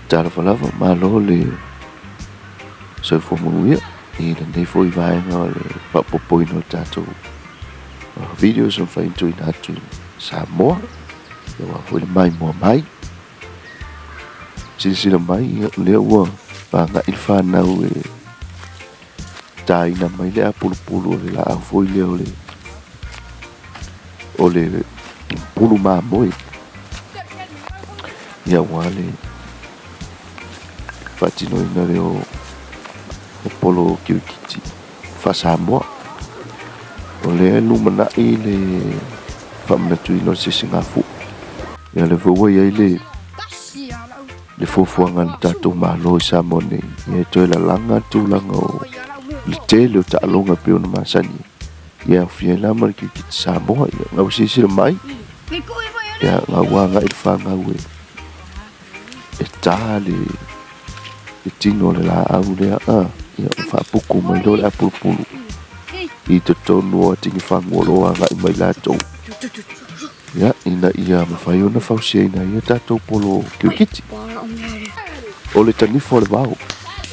Talofa lava, malo le soifua manuia i lenei foi vaega o le faaopoopoina o tatou videos o mafai ona tuuina atu i Samoa aua foi le maimoa mai. Silasila mai, o lea ua agai le fanau e taina mai le apulupulu o le laau foi lea o le pulu mamoe. Ia aua le faatinoina lea o polo kirikiti faa-Samoa. O lea e lumanai le faamanatuina o le sisigafua. Ia lea foi ua i ai le le fuafuaga a le tatou Malo i Samoa nei, ia e toe lalaga le tulaga o le tele o taaloga e pei ona masani ai. Ia e aofia ai la ma le kirikiti Samoa. Ia ua silasila mai, ia ua agai le fanau e e ta le tino o le laau lea, ia faapuku mai loa le apulupulu i totonu o atinafagu o lo o agai mai latou, ia, ina ia mafai ona fausiaina ai a tatou polo kirikiti. O le tanifo o le vao,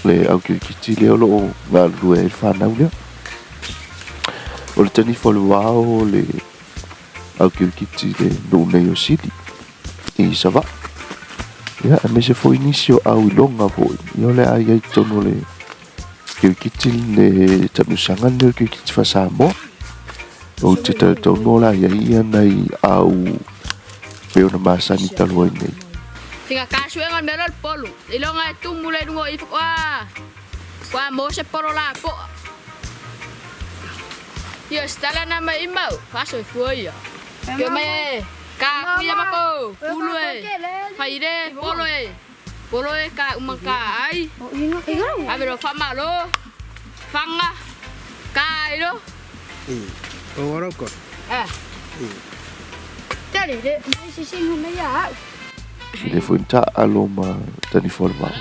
le au kirikiti lea o lo o galulue ai le fanau lea. O le tanifo o le vao o le au kirikiti i le nuu nei o Sili i Savaii. Ia, aemaise foi nisi o au iloga foi, ia o le a i ai i totonu o le kirikiti le taamilosaga lenei o le kirikiti faa-Samoa. Ou te talitonu o le a i ai ia nai au pei ona masani talu ai nei. Tinga kasuega o le mea lea o le polo. Iloga e tumu le luga o i faatoa faatoa maua se polo lapoa. Ia se tala na mai imau, faasoifua ia. Ke mai e ka kuia mako, pulu e, fai le polo e, polo e ka uma ka ai. Ave lo faamalo, fanga, ka ai lo. E le foi ni taaalo ma tanifa o le vao.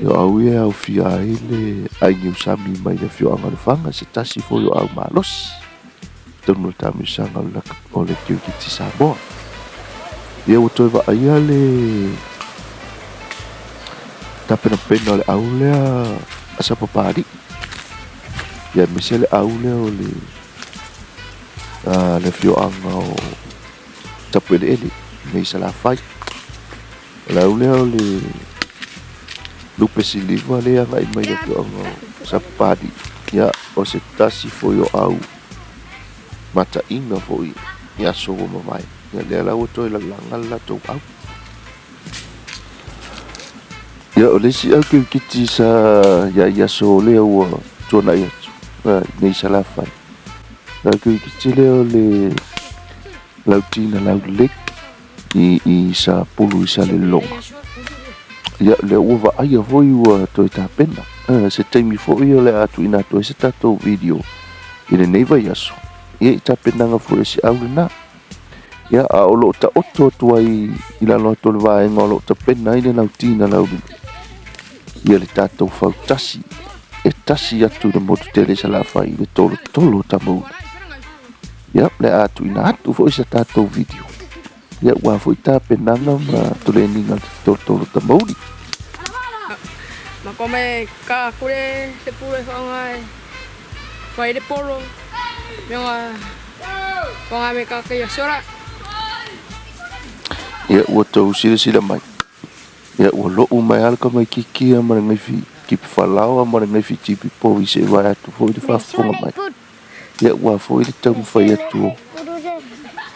E o au ia e aofia ai le aiga usami mai le afioaga o Lefaga, se tasi foi o au malosi totonu o le taamilosaga o le kirikiti Samoa. Ia ua toe vaaia le tapenapena o le au lea a Sapapalii. Ia aemaise le au lea o le le afioaga o Tapueleele nei Salafai. O le au lea o le lupe siliva lea e agai mai le afioaga o Sapapalii. Ia, o se tasi foi o au mataina foi i aso ua mavae. Ia, lea la ua toe lalaga le latou au. Ia, o le isi au kirikiti sa ia i aso lea ua tuanai atu nei Salafai. O le au kirikiti lea o le Lautina Laulelei i Sapulu i Salelologa. Ia, lea ua vaaia foi ua toe tapena. Se taimi foi o le a tuuina atu ai se tatou video i lenei vaiaso. Ia, i tapenaga foi a si au lena. Ia, a o lo o taoto atu ai i lalo atu o le vaega o lo o tapena ai le lautina laulelei. Ia le tatou fautasi e tasi atu i le motu tele i Salafai i le tolotolo o Tamauli. Ia, o le a tuuina atu foi sa tatou video. Ia, ua foi tapenaga ma toleniga le tolotolo Tamauli. Ma kome ka kule te pule whangai whai le polo me nga whangai me ka kaya sora. Ia, ua tou silasila mai. Ia, ua lou mai lava le tamaitiiti ia ma le gaifi tipi falaoa ma le gaifi tipi povi se i vae atu foi le faafofoga mai. Ia, ua foi le taumafai atu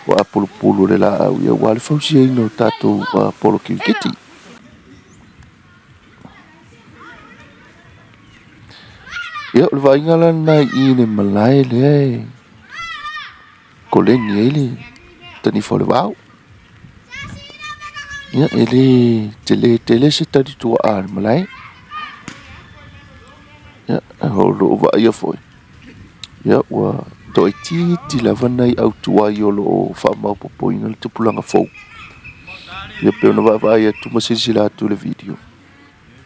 o apulupulu o le laau, ia ua le fausiaina o tatou polo kirikiti. Ia, o le vaaiga la lena i le malae lea e koleni ai le tanifa o le vao. Ia, e le tele tele se tali tuaa a le malae. Ia, o lo o vaaia foi, ia ua toaitiiti lava nai au tuai o lo o faamaopoopoina le tupulaga fou. Ia pei ona vaavaai atu ma silasila atu i le video,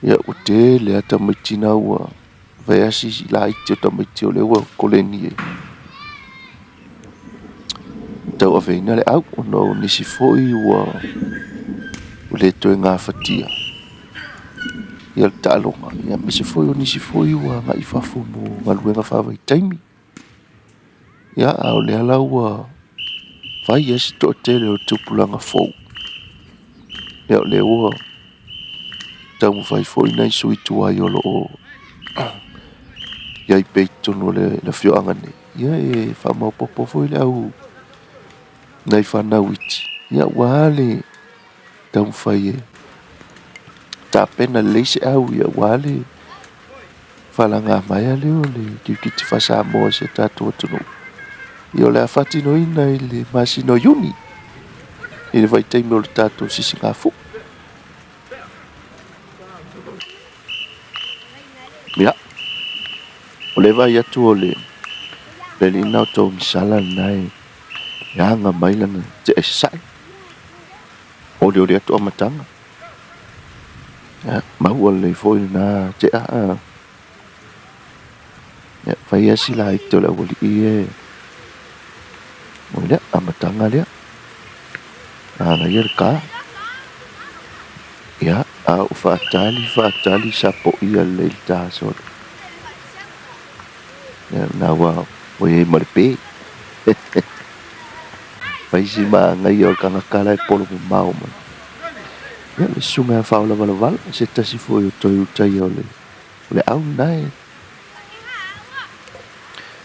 ia ua tele lava tamaiti na ua fai lava si laiti o tamaiti o lea ua koleni e tauaveina le au ona o nisi foi ua le toe gafatia. Ia le taaloga, ia aemaise foi o nisi foi ua agai i fafo mo galuega faavaitaimi. Ia a o lea la ua fai ai se toatele o tupulaga fou. Ia o lea ua taumafai foi nai sui tuai o lo o i ai pea i totonu o le afioaga nei, ia e faamaopoopo foi le au nai fanau iti, ia aua le taumafai e tapena lelei se au aua le falaga maea lea o le kirikiti faa-Samoa i si o tatou atunuu. Ia o le a faatinoina i le masina o Iuni i le vaitaimi o le tatou sisigafua. Ia, o le vaai atu o le alii lena o Togisala lena e aga mai lana tea i sasae. Olioli atu amataga. Ia, maua lelei foi lena tea. Ia, fai lava si laiti o le aualii e. O lea, amataga lea. Manaia le ta. Ia, a o faatali, faatali, sapoia lelei le ta solo. Ia, na ua i ai ma le pe. Fai si manaia o le tagata la e polo mamao mai. Ia, le susuga ia Faolavalavala, se tasi foi o toe utaia o le au lena e.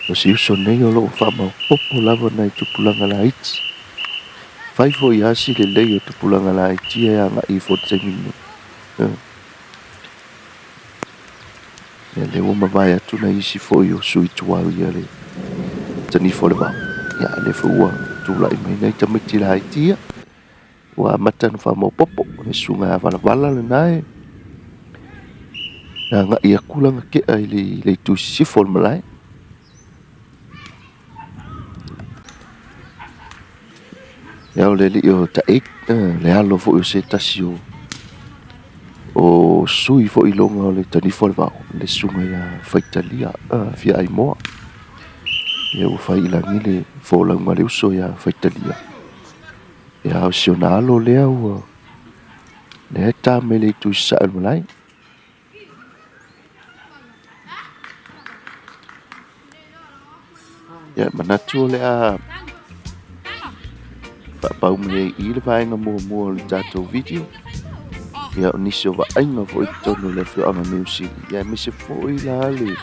O si uso nei o lo o faamaopoopo lava nai tupulaga laiti. Fai foi lava si lelei o tupulaga laiti ia e agai ifo i le taimi lenei. Ia lea ua mavae atu nai isi foi o sui tuai ia le tanifo o le vao. Ia a lea foi ua tulai mai nai tamaiti laiti ia. Ua amata ona faamaopoopo. O le susuga ia Valavala lena e agai atu lana tea i le itu i sisifo o le malae. Ia o le alii o Taʻe, le alo foi o se tasi o sui foi iloga o le tanifo o le vao, le susuga ia Faitalia Fiaaimoa. Ia ua fai i lagi le folauga a le uso ia Faitalia. Ia o si ona alo lea ua lea e ta mai le itu i sasae o le malae. Ia manatu o le a faapau mai ai i i le vaega muamua o le tatou video. Ia o nisi o vaaiga foi i totonu o le afioaga o Niu Sili. Ia aemaise foi la le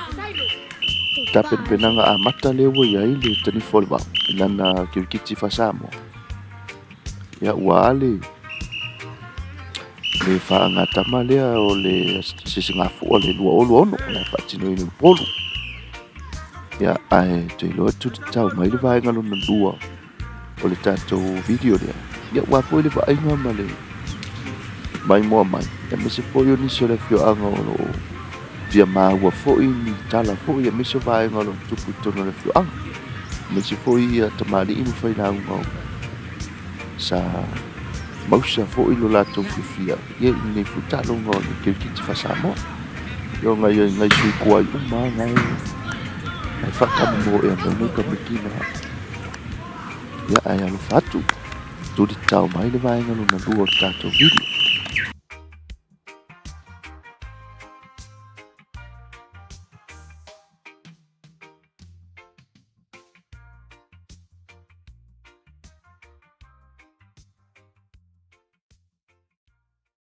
tapenapenaga amata lea ua i ai le tanifo o le vao i lana kirikiti faa-Samoa. Ia ua a le faagatama lea o le sisigafua le 2026 le faatinoina i Upolu. Ia ae ou te iloa e tau mai le vaega lona lua o le tatou video lea. Ia ua foi le vaaiga ma le maimoa mai. Aemaise foi o nisi o le afioaga o lo o fia maua foi ni tala foi aemaise o vaega o lo o tupu i totonu o le afioaga. Aemaise foi ia tamalii ma failauga o sa mausa foi lo latou fiafia ia i lenei foi taaloga o le kirikiti faa-Samoa. Ia o nai nai sui tuai uma lava nai faatamomoe mai nei tamaiti na. Ia ae alofa atu, tuli tatao mai le vaega lona lua o le tatou video.